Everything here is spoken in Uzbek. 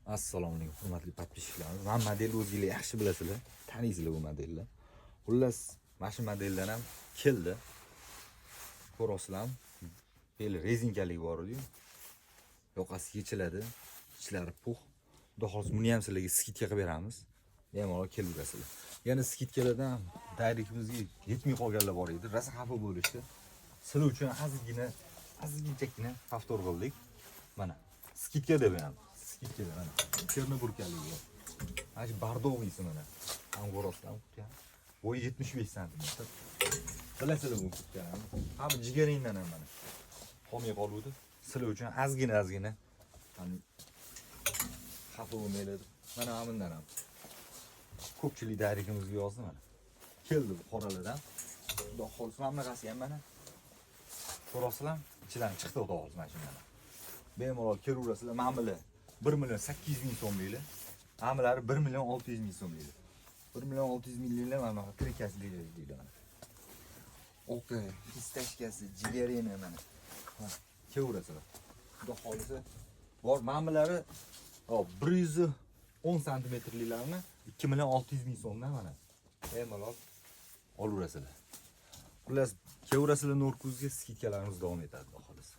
Assalomu alaykum, hurmatli подписчик larimiz. Mana modelni o'zinglar yaxshi bilasizlar, taniysizlar bu modelni. Xullas, mana shu modeldan ham keldi. Ko'rasizlarmi? Beli rezinkalik bor edi. Yoqasi yechiladi, ichlari пух. Xudo xohlasa, buni ham sizlarga скидка qilib beramiz. Bemalol kelaverasizlar. Yana скидка lardan directimizga yetmay qolganlar bor edi. Rosa xafa bo'lishdi. Sizlar uchun ozgina, ozginchakina повтор qildik. Mana скидка deb ham. Скидка da mana. Чернобурка ligi bor. Mana shu бордовый si mana. Ham ko'rasizlar, kurtka. Bo'yi 75 santimetr. Bilasizlar bu kurtkani. Hamma jigaringdan ham mana. Qolmay qoluvdi. Sizlar uchun ozgina ozgina hani xafa bo'lmanglar deb. Mana bundan ham. Ko'pchilik directimizga yozdi mana. Keldi bu qoralardan. Xudo xohlasa, mana bunaqasi ham mana. Ko'rasizlar, ichidan chiqdi, xudo xohlasa, mana shundan. Bemalol kelaverasizlar. Mana bular 1 million 800 ming so'mliklar. Mana bulari 1 million 600 ming so'mliklar. 1 million 600 mingliklar mana bunaqa тройка si deydi mana. Oqi, фисташка si, jigarini mana. Ha, kelaverasizlar. Xudo xohlasa bor, mana bulari, hop, 110 santimetrliklarni 2 million 600 ming so'mdan mana. Bemalol olaverasizlar. Xullas, kelaverasizlar Norkuzga, скидка larimiz davom etadi, xudo xohlasa.